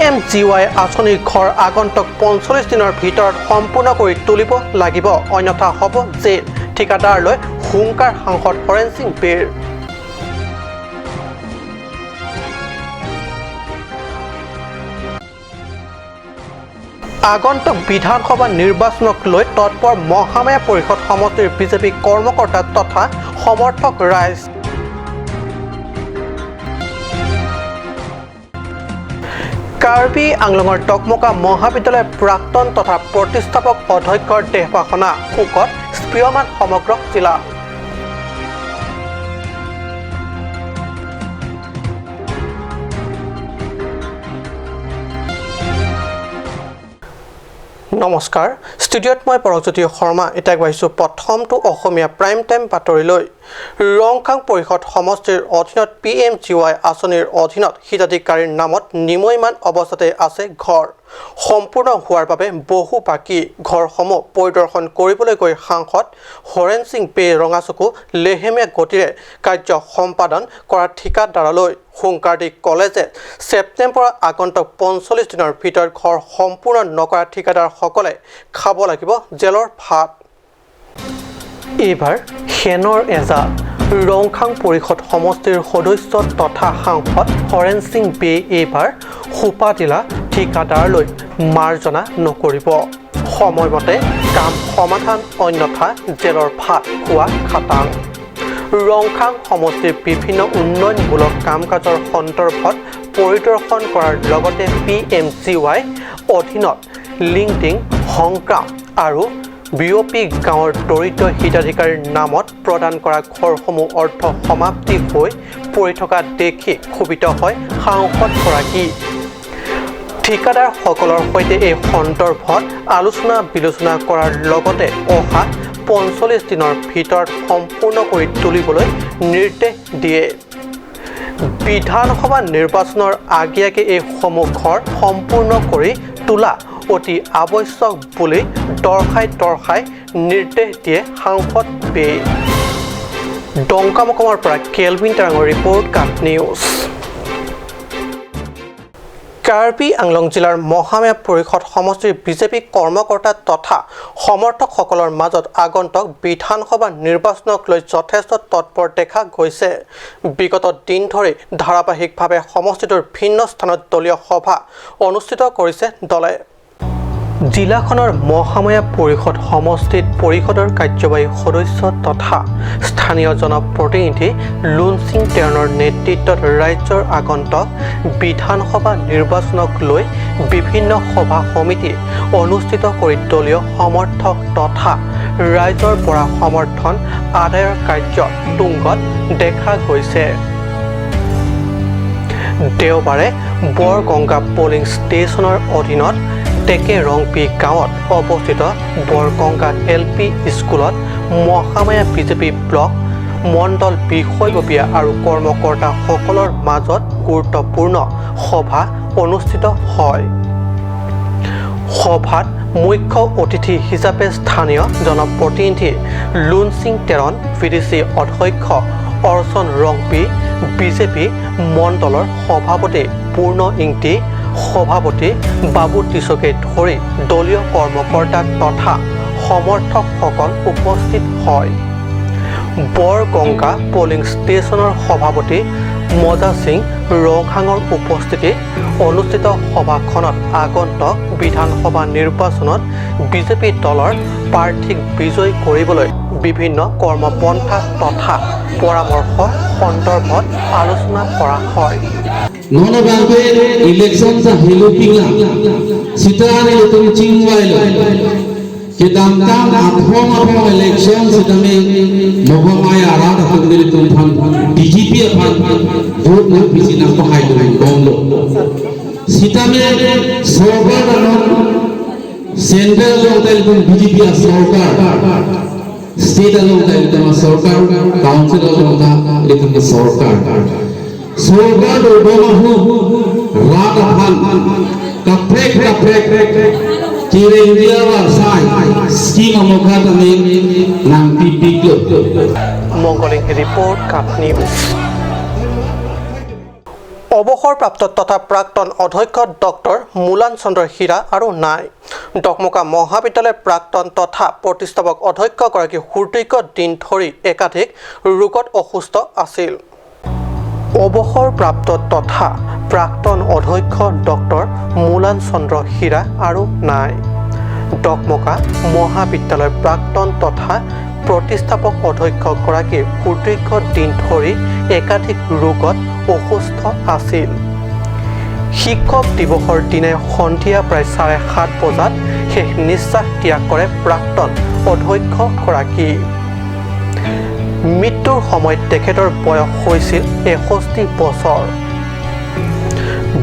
M G Y আঁচনিৰ ঘৰ আগন্তুক 45 দিনৰ ভিতৰত সম্পূৰ্ণ কৰি তুলিব লাগিব, অন্যথা হ'ব জেল। ঠিকাদাৰলৈ হুংকাৰ সাংসদ হৰেণ সিং বেৰ। আগন্তুক বিধানসভা নিৰ্বাচনক লৈ তৎপৰ মহামায়া পৰিষদ সমষ্টিৰ বিজেপি কৰ্মকৰ্তা তথা সমৰ্থক ৰাইজ। কাৰ্বি আংলঙৰ ডকমকা মহাবিদ্যালয়ৰ প্ৰাক্তন তথা প্ৰতিষ্ঠাপক অধ্যক্ষৰ দেহবাসনা, শোকত স্পীয়মান সমগ্ৰ জিলা। নমস্কাৰ, ষ্টুডিঅ'ত মই পৰশজ্যোতি শৰ্মা। এতিয়া আগবাঢ়িছোঁ প্ৰথমটো অসমীয়া প্ৰাইম টাইম বাতৰিলৈ। ৰংখাং পৰিষদ সমষ্টিৰ অধীনত পি এম জি ৱাই আঁচনিৰ অধীনত হিতাধিকাৰীৰ নামত নিময়মান অৱস্থাতে আছে ঘৰ। সম্পূৰ্ণ হোৱাৰ বাবে বহু বাকী ঘৰসমূহ পৰিদৰ্শন কৰিবলৈ গৈ সাংসদ হৰেণ সিং বে ৰঙাচকু লেহেমীয়া গতিৰে কাৰ্য সম্পাদন কৰা ঠিকাদাৰলৈ হুংকাৰ দি ক'লে যে ছেপ্টেম্বৰৰ আগন্তুক 45 দিনৰ ভিতৰত ঘৰ সম্পূৰ্ণ নকৰা ঠিকাদাৰসকলে খাব লাগিব জেলৰ ভাত। এইবাৰ সেনৰ এজা ৰংখাং পৰিষদ সমষ্টিৰ সদস্য তথা সাংসদ হৰেণ সিং বে এইবাৰ সোপাদিলা ঠিকাদাৰলৈ মাৰ্জনা নকৰিব। সময়মতে কাম সমাধান, অন্যথা জেলৰ ভাত খোৱা খাটাং। ৰংখাং সমষ্টিৰ বিভিন্ন উন্নয়নমূলক কাম কাজৰ সন্দৰ্ভত পৰিদৰ্শন কৰাৰ লগতে পি এম জি ৱাই অধীনত লিংডিং, হংক্ৰাম আৰু বি অ' পি গাঁৱৰ দৰিদ্ৰ হিতাধিকাৰীৰ নামত প্ৰদান কৰা ঘৰসমূহ অৰ্ধ সমাপ্তি হৈ পৰি থকা দেখি ক্ষোভিত হয় সাংসদগৰাকী। ঠিকাদাৰসকলৰ সৈতে এই সন্দৰ্ভত আলোচনা বিলোচনা কৰাৰ লগতে অহা 45 দিনৰ ভিতৰত সম্পূৰ্ণ কৰি তুলিবলৈ নিৰ্দেশ দিয়ে। বিধানসভা নিৰ্বাচনৰ আগে আগে এইসমূহ ঘৰ সম্পূৰ্ণ কৰি তোলা অতি আৱশ্যক বুলি দৰ্শাই দৰ্শাই নিৰ্দেশ দিয়ে সাংসদ বে। ডংকামকমৰ পৰা কেলভিন তাৰাঙৰ ৰিপৰ্ট, কাট নিউজ। কাৰ্বি আংলং জিলাৰ মহামায়া পৰিষদ সমষ্টিৰ বিজেপি কৰ্মকৰ্তা তথা সমৰ্থকসকলৰ মাজত আগন্তুক বিধানসভা নিৰ্বাচনক লৈ যথেষ্ট তৎপৰ দেখা গৈছে। বিগত দিন ধৰি ধাৰাবাহিকভাৱে সমষ্টিটোৰ ভিন্ন স্থানত দলীয় সভা অনুষ্ঠিত কৰিছে দলে। জিলাখনৰ মহামায়া পৰিষদ সমষ্টিত পৰিষদৰ কাৰ্যবাহী সদস্য তথা স্থানীয় জনপ্ৰতিনিধি লুনসিং টেৰণৰ নেতৃত্বত ৰাজ্যৰ আগন্তুক বিধানসভা নিৰ্বাচনক লৈ বিভিন্ন সভা সমিতি অনুষ্ঠিত কৰি দলীয় সমৰ্থক তথা ৰাইজৰ পৰা সমৰ্থন আদায়ৰ কাৰ্য তুংগত দেখা গৈছে। দেওবাৰে বৰগংগা পলিং ষ্টেচনৰ অধীনত টেকেৰংপি গাঁৱত অৱস্থিত বৰগংগা এল পি স্কুলত মহামায়া বিজেপি ব্লক মণ্ডল বিষয়ববীয়া আৰু কৰ্মকৰ্তাসকলৰ মাজত গুৰুত্বপূৰ্ণ সভা অনুষ্ঠিত হয়। সভাত মুখ্য অতিথি হিচাপে স্থানীয় জনপ্ৰতিনিধি লুনসিং টেৰণ, ভি ডি চি অধ্যক্ষ অৰ্চন ৰংপি, বিজেপি মণ্ডলৰ সভাপতি পূৰ্ণ ইংতি, সভাপতি বাবু টিছকে ধৰি দলীয় কৰ্মকৰ্তা তথা সমৰ্থকসকল উপস্থিত হয়। বৰগংগা পলিং ষ্টেচনৰ সভাপতি মজা সিং ৰংহাঙৰ উপস্থিতিত অনুষ্ঠিত সভাখনত আগন্তুক বিধানসভা নিৰ্বাচনত বিজেপি দলৰ প্ৰাৰ্থীক বিজয়ী কৰিবলৈ বিভিন্ন কৰ্মপন্থা তথা পৰামৰ্শ সন্দৰ্ভত আলোচনা কৰা হয়। Nono bangke election sa hilupinga sitani lutung chingwailo ke damtang aphong aphong election sitame mohamaya arada tungdili tungphan BJP aphan vote no bisi nang pahai lo gonglo sitame sarkar anon central lo dal tung BJP a sarkar state along dal tung sarkar council along da tung sarkar सरकार डोमाहु रात अफान कफ्रेक कफ्रेक किरे India वा Sai scheme अमोखा तने नांगपी Piccolo. মংগলিং report, কাট news. অৱসৰপ্ৰাপ্ত তথা প্ৰাক্তন অধ্যক্ষ doctor মুলান চন্দ্ৰ হীৰা আৰু নাই। ডকমকা মহাবিদ্যালয়ৰ প্ৰাক্তন তথা প্ৰতিষ্ঠাপক অধ্যক্ষগৰাকী সুদীৰ্ঘ দিন ধৰি একাধিক ৰোগত অসুস্থ আছিল। অৱসৰপ্ৰাপ্ত তথা প্ৰাক্তন অধ্যক্ষ ডক্টৰ মুলান চন্দ্ৰ হীৰা আৰু নাই। ডকমকা মহাবিদ্যালয়ৰ প্ৰাক্তন তথা প্ৰতিষ্ঠাপক অধ্যক্ষগৰাকী সুদীৰ্ঘ দিন ধৰি একাধিক ৰোগত অসুস্থ আছিল। শিক্ষক দিৱসৰ দিনাই সন্ধিয়া প্ৰায় 7:30 বজাত শেষ নিশ্বাস ত্যাগ কৰে প্ৰাক্তন অধ্যক্ষগৰাকী। মৃত্যুৰ সময়ত তেখেতৰ বয়স হৈছিল 61 বছৰ।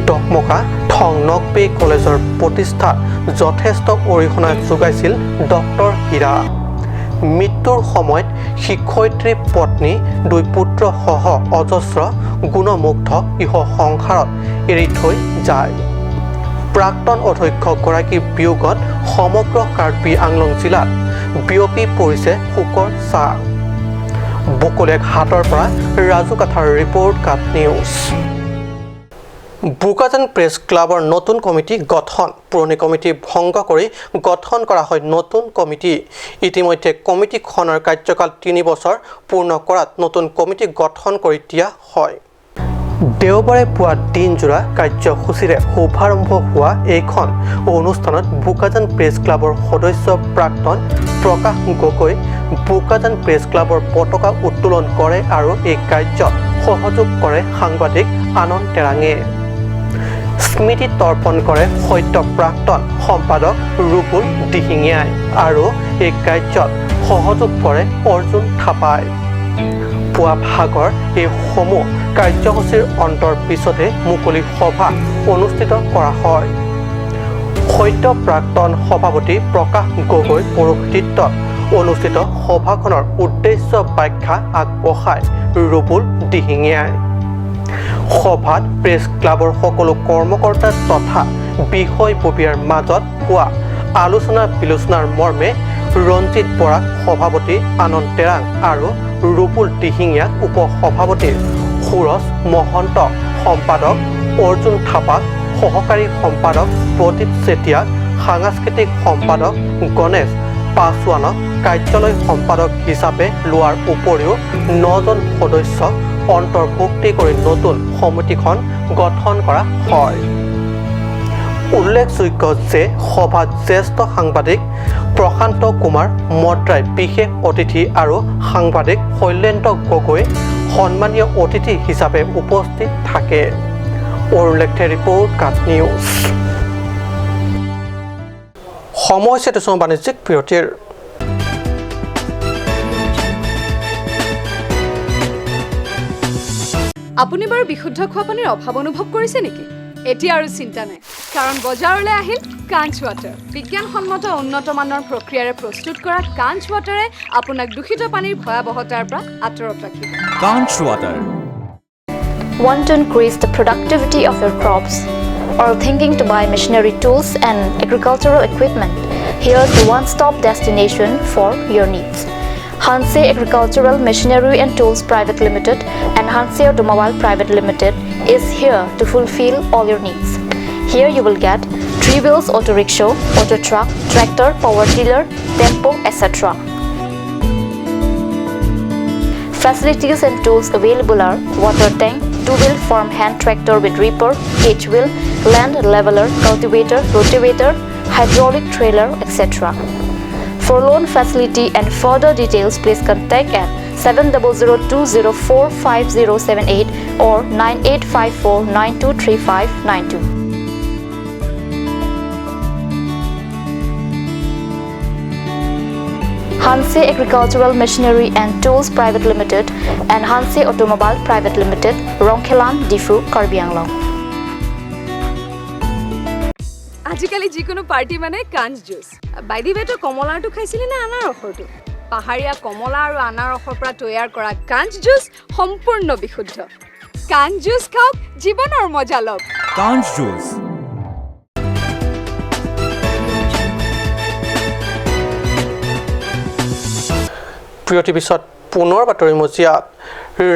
ডকমকা থং নকবে কলেজৰ প্ৰতিষ্ঠাত যথেষ্ট অৰিহণা যোগাইছিল ডক্টৰ হীৰা। মৃত্যুৰ সময়ত শিক্ষয়িত্ৰী পত্নী, দুই পুত্ৰসহ অজস্ৰ গুণমুগ্ধ ইহ সংসাৰত এৰি থৈ যায়। প্ৰাক্তন অধ্যক্ষগৰাকীৰ বিয়োগত সমগ্ৰ কাৰ্বি আংলং জিলাত বিয়পি পৰিছে শোকৰ ছাঁ। বকলীয়া ঘাটৰ পৰা ৰাজু কাথাৰ ৰিপৰ্ট, কাট নিউজ। বোকাজান প্ৰেছ ক্লাবৰ নতুন কমিটি গঠন। পুৰণি কমিটি ভংগ কৰি গঠন কৰা হয় নতুন কমিটি। ইতিমধ্যে কমিটিখনৰ কাৰ্যকাল 3 বছৰ পূৰ্ণ কৰাত নতুন কমিটি গঠন কৰি দিয়া হয়। দেওবাৰে পুৱা দিনজোৰা কাৰ্যসূচীৰে শুভাৰম্ভ হোৱা এইখন অনুষ্ঠানত বোকাজান প্ৰেছ ক্লাবৰ সদস্য প্ৰাক্তন প্ৰকাশ গগৈ বোকাজান প্ৰেছ ক্লাবৰ পতাকা উত্তোলন কৰে আৰু এই কাৰ্যত সহযোগ কৰে সাংবাদিক আনন্দ তেৰাঙে। স্মৃতি তৰ্পণ কৰে সদ্য প্ৰাক্তন সম্পাদক ৰুবুল দিহিঙীয়াই আৰু এই কাৰ্যত সহযোগ কৰে অৰ্জুন থাপাই। পুৱা ভাগৰ এইসমূহ কাৰ্যসূচীৰ অন্তৰ পিছতে মুকলি সভা অনুষ্ঠিত কৰা হয়। সদ্য প্ৰাক্তন সভাপতি প্ৰকাশ গগৈৰ পৌৰোহিত্যত অনুষ্ঠিত সভাখনৰ উদ্দেশ্য ব্যাখ্যা আগবঢ়ায় ৰুবুল দিহিঙীয়াই। সভাত প্ৰেছ ক্লাবৰ সকলো কৰ্মকৰ্তা তথা বিষয়ববীয়াৰ মাজত হোৱা আলোচনা বিলোচনাৰ মৰ্মে ৰঞ্জিত বৰাক সভাপতি, আনন্দ তেৰাং আৰু ৰুবুল দিহিঙীয়াক উপ-সভাপতি, সুৰজ মহন্ত সম্পাদক, অৰ্জুন থাপাক সহকাৰী সম্পাদক, প্ৰদীপ চেতিয়াক সাংস্কৃতিক সম্পাদক, গণেশ পাছোৱানক কাৰ্যালয় সম্পাদক হিচাপে লোৱাৰ উপৰিও 9জন সদস্যক অন্তৰ্ভুক্তি কৰি নতুন সমিতিখন গঠন কৰা হয়। উল্লেখযোগ্য যে সভাত জ্যেষ্ঠ সাংবাদিক প্ৰশান্ত কুমাৰ মদ্ৰাই বিশেষ অতিথি আৰু সাংবাদিক শৈলেন্দ্ৰ গগৈ সন্মানীয় অতিথি হিচাপে উপস্থিত থাকে। অৰুণ লেখথে ৰিপৰ্ট, কাট নিউজ। সময় হৈছে দুচম বাণিজ্যিক বিৰতিৰ। আপুনি বাৰু বিশুদ্ধ খোৱা পানীৰ অভাৱ অনুভৱ কৰিছে নেকি? এতিয়া আৰু চিন্তা নাই, কাৰণ বজাৰলৈ আহিল কাঞ্চ ৱাটাৰ। বিজ্ঞানসন্মত উন্নত মানৰ প্ৰক্ৰিয়াৰে প্ৰস্তুত কৰা কাঞ্চ ৱাটাৰে আপোনাক দূষিত পানীৰ ভয়াৱহতাৰ পৰা আঁতৰত ৰাখিব। Kanch water. Want to increase the productivity of your crops or thinking to buy machinery tools and agricultural equipment? Here's the one-stop destination for your needs. Hanse Agricultural Machinery and Tools Private Limited and Hanse Automobile Private Limited is here to fulfill all your needs. Here you will get 3 wheels auto rickshaw, auto truck, tractor, power tiller, tempo, etc. Facilities and tools available are water tank, 2-wheel farm hand tractor with reaper, H-wheel, land leveler, cultivator, rotavator, hydraulic trailer, etc. For loan facility and further details, please contact at 7002045078 or 9854923592. Hanse Agricultural Machinery and Tools Private Limited and Hanse Automobile Private Limited, Rongkhelan, Difu, Karbi Anglong. আজিকালি যিকোনো party মানে কাঞ্চ juice. By the ৱে, তই কমলাৰটো খাইছিলি নে আনাৰসৰটো? পাহাৰীয়া কমলা আৰু আনাৰসৰ পৰা তৈয়াৰ কৰা কাঞ্চ জুচ সম্পূৰ্ণ বিশুদ্ধ। কাঞ্চ জুচ খাওক, জীৱনৰ মজা লওক। কাঞ্চ জুচ। প্ৰিয় টিভি পিছত পুনৰ বাতৰি মজিয়াত।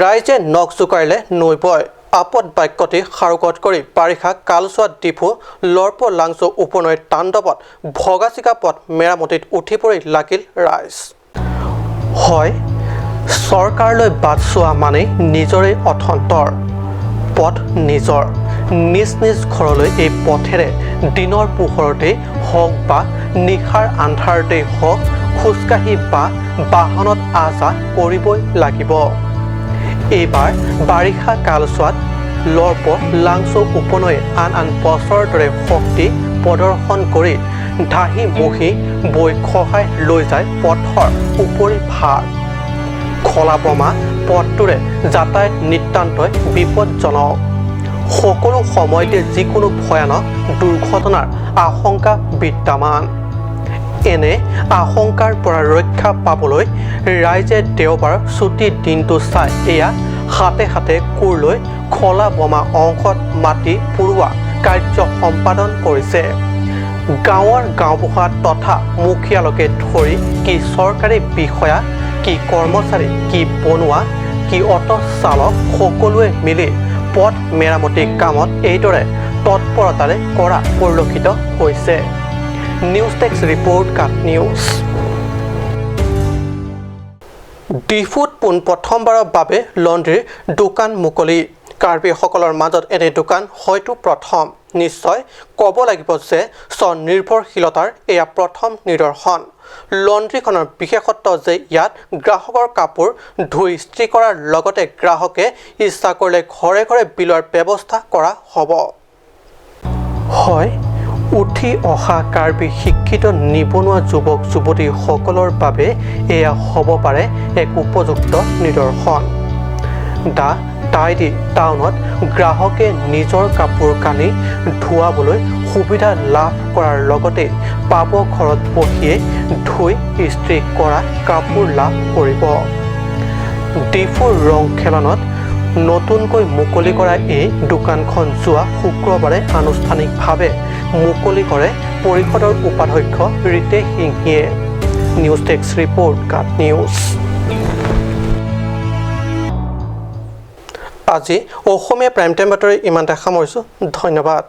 ৰাইজে নখ জোকাৰিলে নৈ বয়। আপদ বাক্যটি সাৰোগত কৰি বাৰিষা কালচোৱাত ডিফু লৰ্প লাংচু উপনৈৰ তাণ্ডৱত ভগাচিগা পথ মেৰামতিত উঠি পৰি লাগিল ৰাইজ। হয়, চৰকাৰলৈ বাট চোৱা মানেই নিজৰেই অথন্তৰ। পথ নিজৰ, নিজ নিজ ঘৰলৈ এই পথেৰে দিনৰ পোহৰতেই হওক বা নিশাৰ আন্ধাৰতেই হওক খোজকাঢ়ি বা বাহনত আহ যাহ কৰিবই লাগিব। এইবাৰ বাৰিষা কালচোৱাত লৰ্প লাংচু উপনৈয়ে আন আন বছৰৰ দৰে শক্তি প্ৰদৰ্শন কৰি ঢাহি মুহি বৈ খহাই লৈ যায় পথৰ উপৰি ভাগ। খলা বমা পথটোৰে যাতায়াত নিতান্তই বিপদজনক। সকলো সময়তে যিকোনো ভয়ানক দুৰ্ঘটনাৰ আশংকা বিদ্যমান। এনে আশংকাৰ পৰা ৰক্ষা পাবলৈ ৰাইজে দেওবাৰ ছুটীৰ দিনটো চাই এয়া হাতে হাতে কোৰ লৈ খলা বমা অংশত মাটি পুৰোৱা কাৰ্য সম্পাদন কৰিছে। গাঁৱৰ গাঁওবুঢ়া তথা মুখিয়ালকে ধৰি কি চৰকাৰী বিষয়া, কি কৰ্মচাৰী, কি বনোৱা, কি অট চালক সকলোৱে মিলি পথ মেৰামতি কামত এইদৰে তৎপৰতাৰে কৰা পৰিলক্ষিত হৈছে। নিউজ ডেস্ক ৰিপৰ্ট, কাট নিউজ। ডিফুত পোনপ্ৰথমবাৰৰ বাবে লণ্ড্ৰীৰ দোকান মুকলি। কাৰ্বিসকলৰ মাজত এনে দোকান হয়তো প্ৰথম। নিশ্চয় ক'ব লাগিব যে স্বনিৰ্ভৰশীলতাৰ এয়া প্ৰথম নিদৰ্শন। লণ্ড্ৰীখনৰ বিশেষত্ব যে ইয়াত গ্ৰাহকৰ কাপোৰ ধুই ইস্ত্ৰি কৰাৰ লগতে গ্ৰাহকে ইচ্ছা কৰিলে ঘৰে ঘৰে বিলোৱাৰ ব্যৱস্থা কৰা হ'ব। হয়, উঠি অহা কাৰ্বি শিক্ষিত নিবনুৱা যুৱক যুৱতীসকলৰ বাবে এয়া হ'ব পাৰে এক উপযুক্ত নিদৰ্শন। The tidy টাউনত গ্ৰাহকে নিজৰ কাপোৰ কানি ধুৱাবলৈ সুবিধা লাভ কৰাৰ লগতে পাব ঘৰত বহিয়ে ধুই ইস্ত্ৰি কৰা কাপোৰ লাভ কৰিব। ডিফুৰ ৰং খেলনত নতুনকৈ মুকলি কৰা এই দোকানখন যোৱা শুক্ৰবাৰে আনুষ্ঠানিকভাৱে মুকলি কৰে পৰিষদৰ উপাধ্যক্ষ ৰিতেশ সিংহীয়ে। নিউজ ডেস্ক ৰিপৰ্ট, কাট নিউজ। আজি অসমীয়া প্ৰাইম টাইম বাতৰি ইমানতে সামৰিছোঁ। ধন্যবাদ।